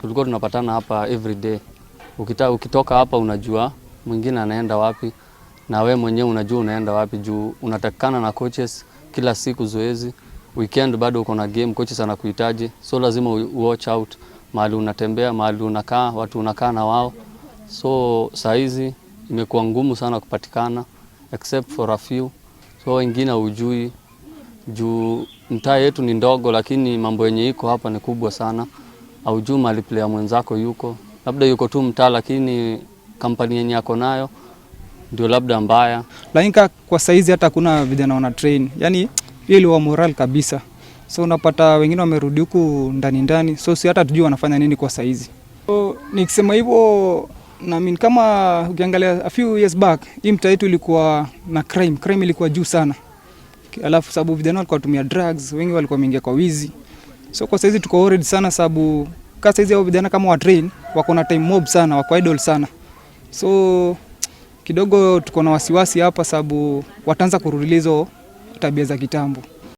Tulikuwa tunapatana hapa every day. Ukitoka hapa unajua mwingine anaenda wapi, na we mwenyewe unajua unaenda wapi juu unatakikana na coaches kila siku zoezi. Weekend bado uko na game, coaches anakuhitaji, so lazima watch out mahali unatembea, mahali unakaa, watu unakaa na wao. So saa hizi imekuwa ngumu sana kupatikana except for a few, so wengine hujui juu mtaa yetu ni ndogo, lakini mambo yenye iko hapa ni kubwa sana. Haujui mahali player mwenzako yuko, labda yuko tu mtaa, lakini kampani yenye ako nayo ndio labda mbaya. Lakini kwa saizi hata hakuna vijana wana train, yani hiyo iliwa moral kabisa. So unapata wengine wamerudi huku ndani ndani, so si hata tujui wanafanya nini kwa saizi. So nikisema hivyo na mean, kama ukiangalia a few years back, hii mtaa yetu ilikuwa na crime, crime ilikuwa juu sana, alafu sababu vijana walikuwa watumia drugs, wengi walikuwa wameingia kwa wizi. So kwa saizi tuko worried sana sababu ka saizi hao vijana kama wa train wako na time mob sana, wako idle sana, so kidogo tuko na wasiwasi hapa sababu wataanza kurudilia hizo tabia za kitambo.